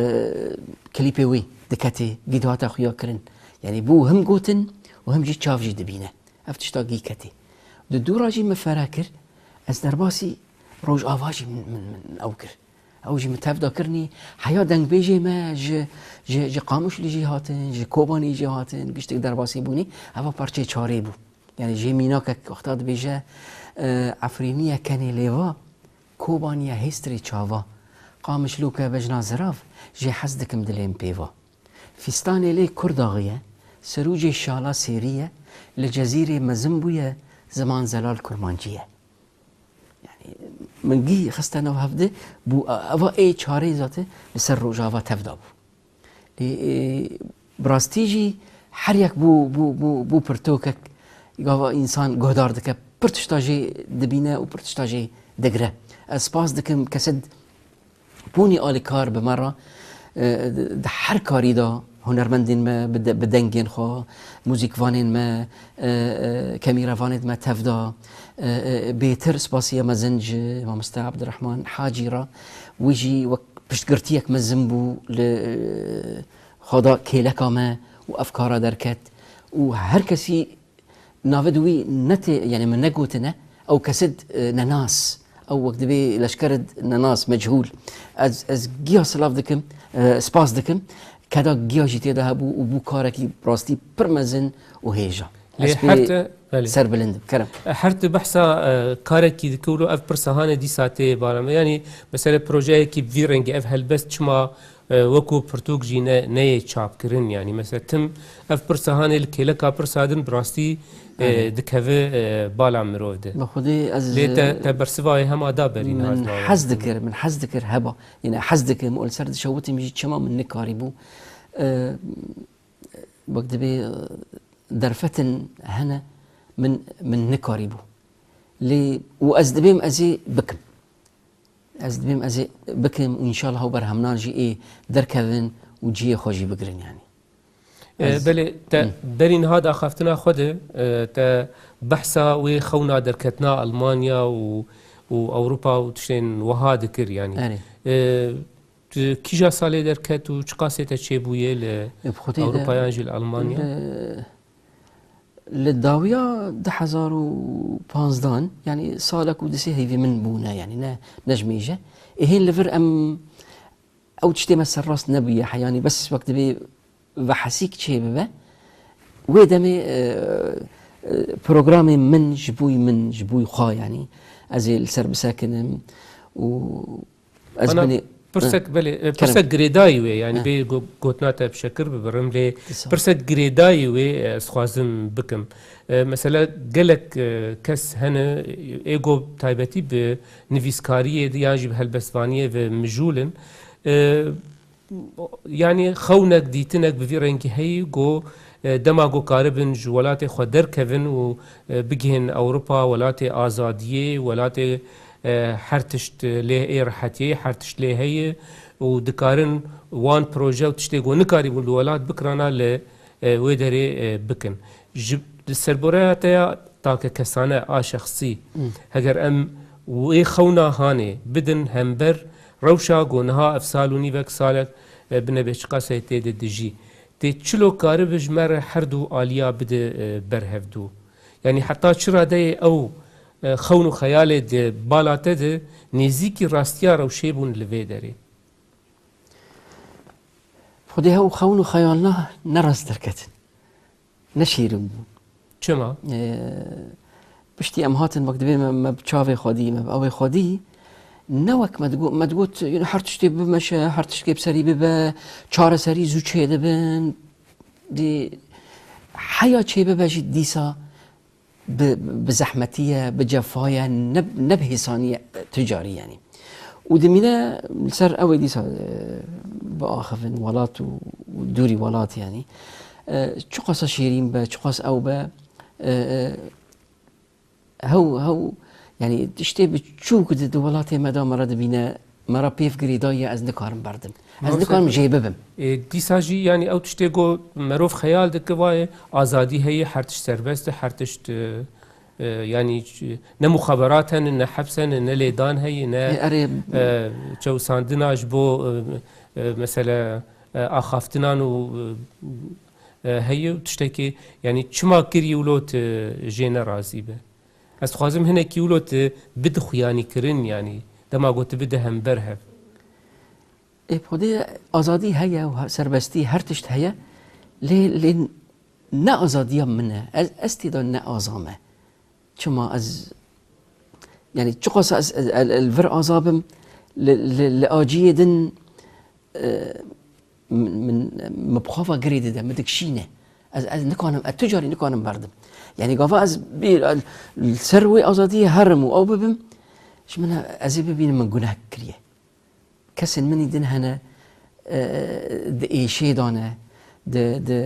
klîpê wê diketê, vîdeo hate xuya kirin. Yani bû him gotin û him jî çav jî dibîne. Ev tişta gî ketê. Di dû re jî min fere kir, ez derbasî Rojava jî min, min, min ew kir. Ew jî min tevda kirinî, heya dengbêjê me ji, ji, ji Qamişlî jî hatin, ji Kobanî jî hatin, giştik derbasî bûnî, eva parçeyê çarê bû. Yani jê mînakek wexta dibêje, e, Efrîniye kenê lêva, Kobaniye hêstirê çava, Qamişloke bejna zirav, jê hez dikim dilêm pêva. Fîstanê lê Kurdaxî ye, serûcê şala sêrî ye, li Cezîrê mezin bûye, ziman zelal kurmancî ye. Yani, min gî xiste nav hevdi, bû, eva ê çarê zate li ser Rojava tevda bû. Lê, e, bi rastî jî her yek bû, bû, bû, bû pirtokek, gava însan guhdar dike, pir tişta jê dibîne û pir tişta jê digire. Ez spas dikim kesed Pûnî alîkar bi me re, e, di her karî de hunermendên me bi de-, bi dengên xwe, muzîkvanên me, e, e, kemîrevanên me tev da. E, e, bêtir spasiya mezin ji mamoste Abdurrahman Hacî re, wî jî wek piştgirtiyek mezin bû li, e, xwe da kêleka me û ev kara derket û her kesî Navê di wî netê, yani min negotine, ew kesid, e, nenas. Ew wek dibê leşkerid nenas, mechûl. Ez, ez giya silav dikim, e, spas dikim. Keda giya jî tê de hebû û bû karekî rastî pir mezin û hêja. Lê Ez pê her ti, belê. Serbilind im. Kerem. Her ti behsa, e, karekî dike û ev pirsa hane dîsa tê bala me. Yani, mesela projeyekî bi vî rengî ev helbest çima e, wekû pirtûk jî ne, neyê çapkirin, yanî mesela tim ev pirsa hanê li kêleka pirsa din bi rastî, e, Erê. dikeve, e, bala mirov de. Bi xwedê ez, Lê te, e, te bersiva wê hema da berî niha min ez bawer hez dikim. dikir, min hez dikir heba. Yine hez dikim û li ser dişewitim jî çima min nikarîbû. E, wek dibê, e, derfetin hene min, min nikarîbû. Lê û ez dibêm ez ê bikim. Ez dibêm ez ê bikim û înşallah ew berhemnan jî ê derkevin û cihê xwe jî bigirin, yanî. E, Ez belê, te Hı. berî niha di axaftina xwe de, e, te behsa wê xewna derketina Almanya û, û Ewropa û tiştên wiha dikir, yanî. Erê. E, tu kîja salê derket û çiqasê te çêbûye li E, bi xwedê de Ewropa yan jî li Almanya? li Li dawiya du hezar û panzdan, yanî salek û du sê heyvê min bûne, yanî ne, ne ji mêj e. Ê hên li vir em ew tiştê me serrast nebûye, he, yanî bes wek dibê vehesîk çê bibe. Wê demê, e, e, programê min ji bo min, ji bo xwe, yanî ez ê li ser bisekinim û Ez Ana binê, pirsek, eh, belê, eh, kerem. Pirsek girêdayî wê, yani Eh. bê go-, gotina te bi şekir bibirim, lê Dîsa. Pirsek girêdayî wê, eh, ez dixwazim bikim. Eh, mesela gelek, eh, kes hene, eh, êgo taybetî bi nivîskariyê de yan jî bi helbestvaniyê ve mijûl in. Eh, Yani xewnek, dîtinek bi vî rengî heyî ku, e, dema ku karibin ji welatê xwe derkevin û, e, bigihên Ewropa, welatê azadiyê, welatê, e, her tişt lê ê rehetiyê, her tişt lê heye û dikarin wan proje û tiştê ku nikarîbûn li welat bikirana li, e, wê derê, e, bikin. Ji, di serboreya te ya takekesane a şexsî, Hmm. heger em wê xewna hanê bidin hember rewşa ku niha ev sal û nîvek salek, e, binebê çiqas heye tê de dijî. Tê çilo karibe ji me re her du aliya bide, e, ber hevdu. Yanî heta çi radeyê ew, e, xewn û xeyalê di bala te de nêzîkî rastiya rewşê bûn li vê derê? Xwedê ew xewn û xeyalna ne rast derketin. Ne şîrin bû. Çima? Ee, piştî em hatin, wek dibê me, me bi çavê xwedî, me bi ewê xwedî, ne wek me digot, me digot, you know, her tiştê bimeşe, her tiştê bi serî bibe, çareserî zû çêdibin. Dî heya çêbibe jî dîsa bi, bi zehmetî ye, bi cefa ye, ne, ne bi hêsanî ye, tu carî, yanî. Û dimîne li ser ew ê dîsa, e, biaxivin welat û, û dûrî welat, yanî. E, çiqasa şêrîn be, çiqas ew be, e, e, hew, hew, yanî tiştê biçûk di, di welatê me de me re dibîne, me re pêv girêdayî ye, ez nikarim berdim. Ez Maalesef. nikarim jê bibim. E, dîsa jî, yanî ew tiştê ku merov xeyal dike, wayê azadî heye, her tişt serbest e, her tişt, e, e, yanî ç-, ne muxaberat hene, ne heps hene, ne lêdan heye, ne, E, erê. e, çewsandina ji bo, e, e, mesela, e, axaftinan û, e, e, heye û tiştekê, yanî çima kirî wilo tu jê nerazî be? Ez dixwazim hinekî wilo tu bide xuyanîkirin, yanî dema got tu bide hember hev. Ê, xwedê azadî heye û he-, serbestî her tişt heye, lê, lê ne azadiya min e. Ez, ez tê de ne aza me. Çima ez, yani çiqas ez, ez, ez, ez li vir aza bim, li, li, li aciyê din, e, min, min, min bi xwe ve girê dide, min dikşîne. Ez, ez nikanim, ez tu carî nikanim berdim. Yani gava ez bir, li ser wê azadiyê herim û ew bibim, ji min ez ê bibînim min guneh kiriye. Kesên min î din hene, e, di êşê de ne, di, di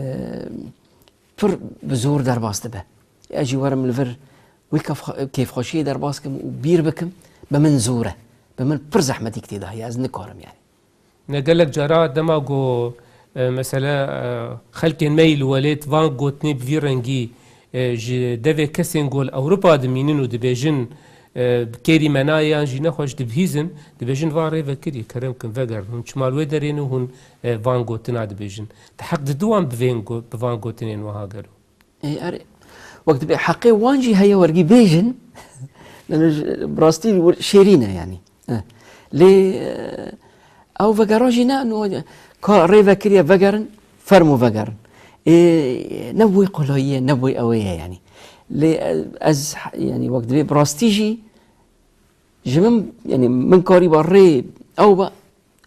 pir bi zor derbas dibe. Ez jî werim li vir wî kef-, kêfxweşiyê derbas kim û bîr bikim, bi min zor e. Bi min pir zehmetîk tê de heye, ez nikarim yani. Ne gelek cara dema ku, e, mesela, e, xelkên me yî li welêt van gotinê bi vî rengî, e, ji devê kesên ku li Ewropa dimînin û dibêjin, e, bi kêrî me nayê yan jî nexweş dibihîzin, dibêjin, van rê vekirî, kerem kin vegerin. Hûn çima li wê derê ne hûn, e, van gotina dibêjin? Ti heq didin wan bi vên go-, bi van gotinên wiha gelo? Ê, erê. Wek dibê heqê wan jî heye wergî bêjin. Yani ji, bi rastî wir-, şêrîn e yani. Eh. Lê, eh, ew vegera jî ne, no, ka rê vekiriye vegerin, fermo vegerin. Ê, ne wê qolayî ye, ne wê ew ê ye yani. Lê, eh, ez, yani wek dibê bi rastî jî ji min, yani min karîba rê ew be,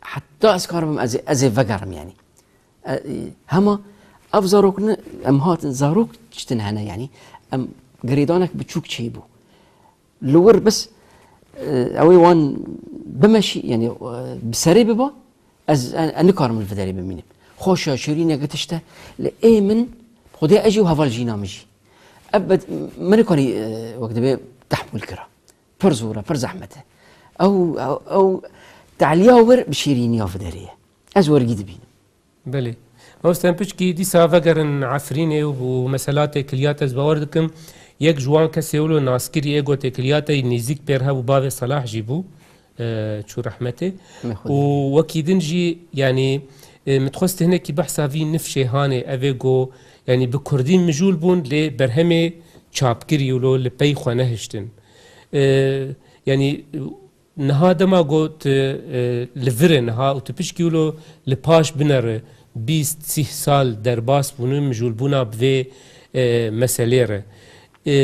heta ez karibim ez ê, ez ê vegerim yani. E, hema ev zarok ne, em hatin zarok çitin hene yani. Em girêdanek biçûk çêbû. Li wir bes, e, ew ê wan bimeşî, yani, e, bi serê biba, ez, e, e, nikarim li vê derê bimînim. Xweş e, şêrîn e, tişt e, lê ê min, Xwedê ez jî û heval jîna min jî. Ebed, min nikarî, e, wek dibê tehmûl kira. Pir zor e, pir zehmet e. Ew, ew, ew te'liya wir bi şêrîniya vê derê ye. Ez wergî dibînim. Belê. Mamoste, em piçkî dîsa vegerin Efrînê û mesela têkiliya te, ez bawer dikim, yek ji wan kesê wilo naskirî ê ku têkiliya te yî nêzîk pêr hebû, bavê Selah jî bû, e, çû rehmetê. Me xwe Û dî. Wekî din jî, yanî, e, min dixwest hinekî behsa vî nifşê hanê, ev ê ku, yanî, bi kurdî mijûl bûn, lê berhemê çapkirî wilo li pey xwe nehiştin. E, yanî, Niha dema got, e, li vir e niha û tu pişkî wilo li paş binere, bîst sîh sal derbas bûne mijûlbûna bi vê, e, meselê re. E,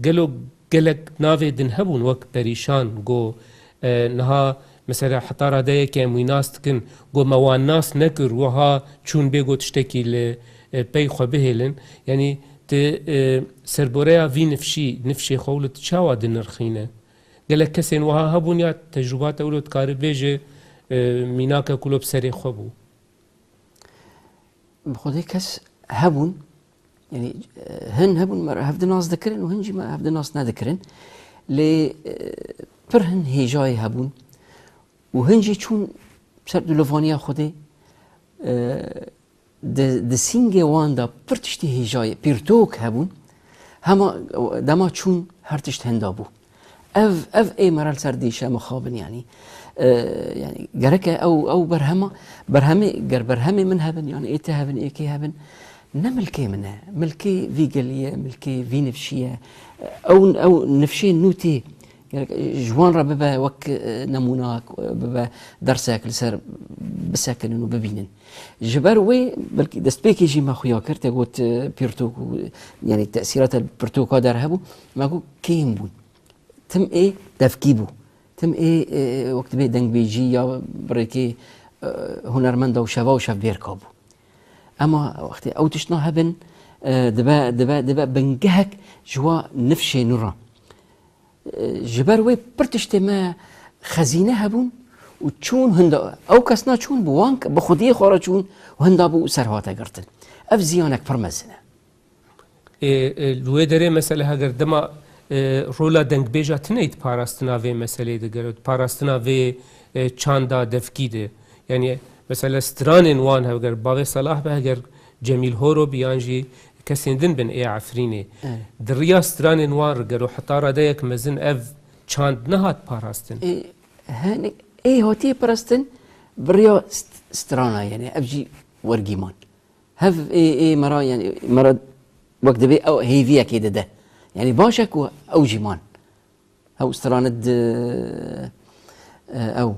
gelo gelek navê din hebûn wek perîşan, go, e, niha mesela heta radeyeke em wî nas dikin, go me wan nas nekir, wiha çûn bê go tiştekî li, e, pey xwe bihêlin. Yanî tu, e, serboreya vî nifşî, nifşê xwe wilo tu çawa dinirxîne? Gelek kesên wiha hebûn ya tecrûba te wilo dikarî bêje, e, mînake ku lo bi serê xwe bû? Bi xwedê kes hebûn, yanî, e, hin hebûn me re hevdi nas dikirin û hin jî me hevdi nas nedikirin. Lê, e, pir hin hêjayê hebûn û hin jî çûn ser dilovaniya Xwedê, e, Di, di sîngê wan de pir tiştî hêjayê, pîrtok hebûn. Hema dema çûn her tişt hinda bû. Ev, ev ê me re li ser dîşe mixabin, yanî. E, yanî gereke ew, ew berhema, berhemê, ger berhemê min hebin, yanî ê te hebin, ê kê hebin, ne milkê min e. Milkê vî gelî ye, milkê vî nifşî ye. Ew, ew nifşên nû tê. Gerek ji wan re bibe wek, e, nemûna, e, bibe dersek li ser bisekinin û bibînin. Ji ber wê belkî destpêkê jî me xuya kir, te got, e, pirtûk û, yanî tesîrata pirtûka der hebû, me got kêm bûn. Tim ê devkî bû. Tim ê, e, wek dibê dengbêjî ya birêkê, e, hunermenda û şeva û şevbêrka bû. Ema wextê ew tiştna hebin, e, dibe, dibe, dibe bingehek ji wa nifşê nû re. Ji ber wê pir tiştê me xezîne hebûn û çûn hinda, ew kesna çûn bi wan, bi xwediyê xwe re çûn û hinda bû û ser hate girtin. Ev ziyanek pir mezin e. Ê, ê, li wê derê mesele heger dema, e, rola dengbêja tune yî di parastina vê meseleyê de gelo, di parastina vê, e, çanda devkî de. Yanî mesela stranên wan heger bavê Selah be, heger Cemîl Horo bi yan jî kesên din bin ê Efrînê. Evet. Di riya stranên wan re gelo heta radeyek mezin ev çand nehat parastin. Ê, hinek ê hatiye parastin bi riya st-, strana, yani ev jî wergî man. Hev ê, ê me re, yani me re wek dibê ew hêviyekê dide. Yani baş e ku ew jî man. Ew stranid, e, ew.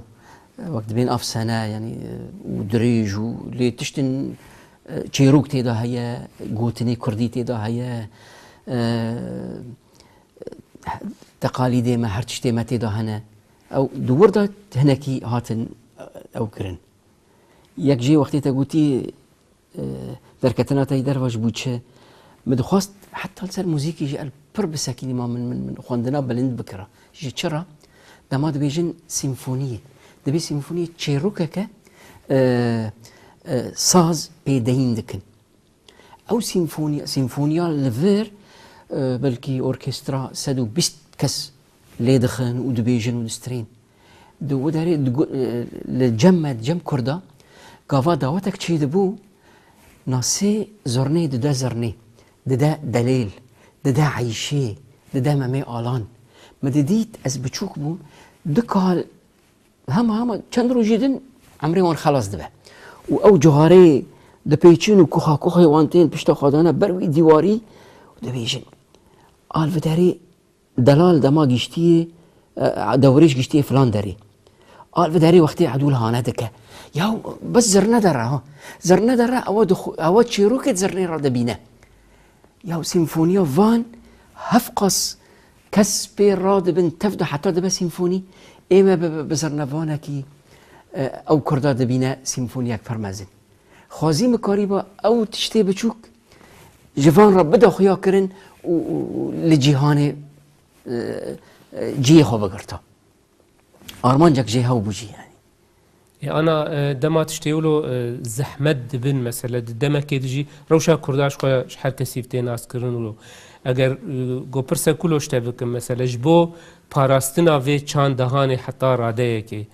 Wek dibên afsane, yanî, e, û dirêj û lê tiştin, e, çêrok tê de heye, gotinê kurdî tê de heye, e, teqalîdê me, her tiştê me tê de hene. Ew di wir de hinekî hatin, e, ew kirin. Yek jê wextê te gotî, e, derketina te yî derva ji bo çi? Min dixwest heta li ser muzîkî jî el pir bisekînî ma min, min, min xwendina bilind bikira. Ji çi re? Dema dibêjin sîmfoniyê. Dibê sîmfoniyê çêrokeke, e, e, saz pêdeyîn dikin. Ew sîmfoniya, sîmfoniya li vir, e, belkî orkestra sed û bîst kes lê dixin û dibêjin û distrên. Di wî derê di gu-, e, li cem me, di cem Kurda, gava dawetek çêdibû, nasê zurnê dide zurnê, dide delêl, dide eyşê, dide Memê Alan. Min didît, ez biçûk bûm, du kal hema hema çend rojî din emrê wan xelas dibe. Û ew ciharê dipêçin û kuxa kuxê wan tên pişta xwe dane ber wî dîwarî û dibêjin, al viderê delal dema giştiyê, e, dewrêş giştiyê filan derê. Al viderê wextê edûl hane dike. Ya bes zirne dere ha. Zirne dere ewa dixu-, ewa çêrokê di zirnê re dibîne. Ya sîmfoniya van hevqas kes pê radibin tev de heta dibe sîmfonî, ê me bi, bi, bi zirnevanekî, e, ew kurda dibîne sîmfoniyek pir mezin. Xwezî min karîba ew tiştê biçûk ji van re bide xuya kirin û, û, û li cîhanê, e, e, cihê xwe bigirta. Armancek jê hew bû jî, yanî. Ê, ana, e, dema tiştê wilo, e, zehmet dibin, mesele di demekê de jî rewşa Kurda ji xwe ji her kesî tê naskirin wilo. Eger, e, go pirsek wilo ji te bikim, mesele ji bo parastina vê çandahanê heta radeyekê,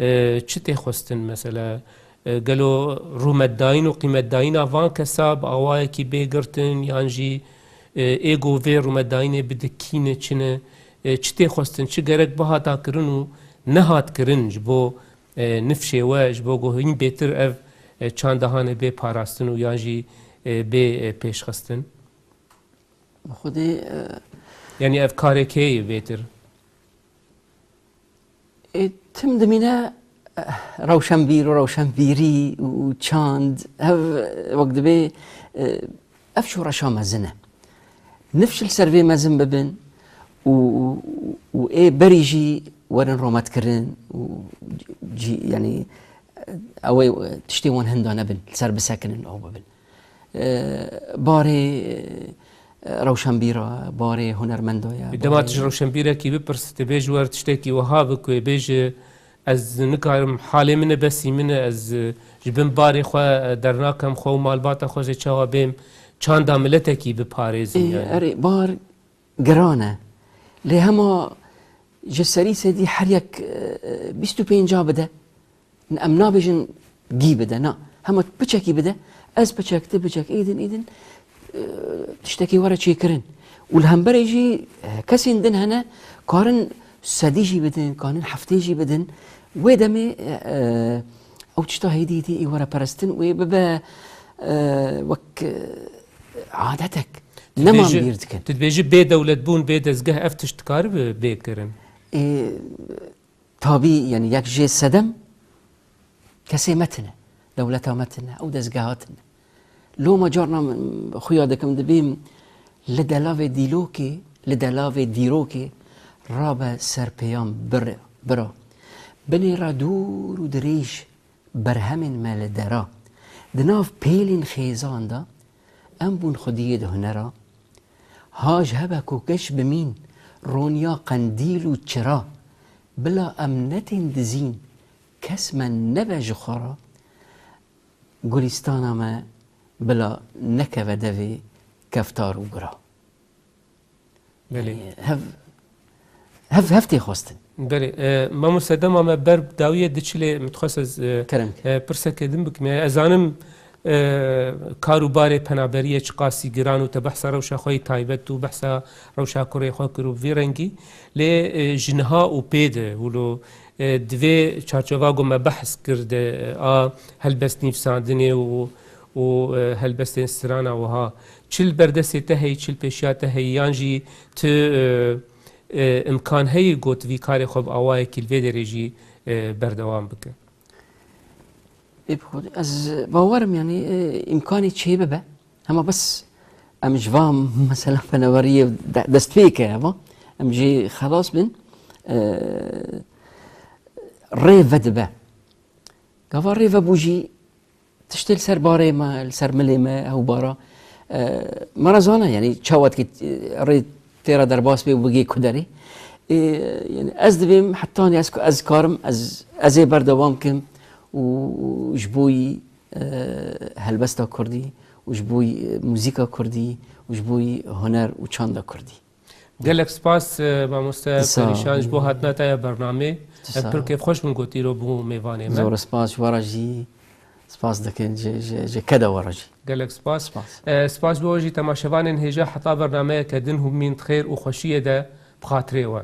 e, çi tê xwestin, mesele, e, gelo rûmetdayîn û qîmetdayîna van kesa bi awayekî bê girtin, yan jî, e, ê go vê rûmetdayînê bide kî ne, çi ne, e, çi tê xwestin, çi gerek bihata kirin û nehat kirin ji bo, e, nifşê we, ji bo ku hîn bêtir ev, e, çandahanê bê parastin û yan jî, e, bê, e, pêşxistin? Xwedê, e, Yanî ev karê kê ye bêtir? Ê, tim dimîne, eh, rewşenbîr û rewşenbîrî û çand, ev, wek dibê, eh, ev şoreşa mezin e. Nifş li ser vê mezin bibin û, û, û ê berî jî werin rometkirin û cî, yanî, ew ê tiştê wan hinda nebin, li ser bisekinin ew bibin. Eh, barê, eh, rewşenbîra, barê hunermenda ye, Dema barê tu ji rewşenbîrekî bipirs, tu bêjî wer tiştekî wiha bike, bêje, ez nikarim, halê min e, besî min e, ez, eh, ji bin barê xwe, eh, dernakem, xwe û malbata xwe jê çawa bêm, çanda miletekî biparêzim, Ê, yanî. Erê, bar giran e. Lê hema ji serî sedî her yek, eh, bîst û pênca bide. Em nabêjin gî bide, na. Hema piçekî bide, ez piçek, tu piçek, êdin, êdin, e, tiştekî were çêkirin. Û li hemberê jî, e, kesên din hene, karin sedî jî bidin, karin heftê jî bidin. Wê demê, e, e, ew tişta hêdî hêdî ê were perestin, wê bibe, e, wek, e, adetek. Tu Nema dibêjî, bîr dikin. Tu dibêjî bê dewletbûn, bê dezgeh ev tişt dikaribe bê kirin? Ê, Tabî, yanî yek jê sedem kesê me tine, dewleta me tine, ew dezgeha tine. Loma carna min xuya dikim, dibêm li delavê dîlokê, li delavê dîrokê rabe ser pêyan bir-, bira. Binêre dûr û dirêj berhemên me li dera. Di nav pêlên xêzan de em bûn xwediyê di hunera. Haj hebe ku geş bimîn, roniya qendîl û çira. Bila em netên dizîn, kes me nebe ji xwe re. Gulîstana me bila nekeve devê keftar û gura. Belê. Yanî hev, hev, hev tê xwestin. Belê. E, mamoste, dema me ber dawiyê diçilê, min dixwest ez, e, Kerem. E, pirseke din bikim. E, ez zanim, e, kar û barê penaberiyê çiqasî giran û te behsa rewşa xwe yî taybet û behsa rewşa kurê xwe kir û bi vî rengî. Lê, e, ji niha û pê de wilo, e, di vê çarçova ku me behs kir de, e, a helbest nivîsandinê û, û, e, helbestên strana wiha, çi li ber destê te heyî, çi li pêşiya te heyî, yan jî tu, e, e, imkan heyî got vî karê xwe bi awayekî li vê derê jî, e, berdewam bike. Ê, bi xwe, ez bawerim, yanî, e, îmkanê çêbibe. Hema bes em ji van mesela penaberiyê de-, dest pê ke, eva, em jê xelas bin, e, rê vedibe. Gava rê vebû jî tiştê li ser barê me, li ser milê me, hewbara, e, me re zane, yanî çawa dikê, e, rê tê re derbas bê û bigê ku derê. E, yanî ez divêm hetanî ez, ez karim, ez, ez ê berdewam kim û ji bo yî, e, helbesta kurdî û ji bo yî, e, muzîka kurdî û ji bo yî huner û çanda kurdî. Gelek spas, e, mamoste Perîşan, ji bo hatina te ya bernamê. Em pir kêfxweş bûn ku tîro bû mêvanê me. Zor spas ji we re jî. Spas dikin ji, ji, ji keda we re jî. Gelek spas. Spas. E, spas ji bo we jî temaşevanên hêja, heta bernameyeke din hûn bimîn di xêr û xweşiyê de bi xatirê we.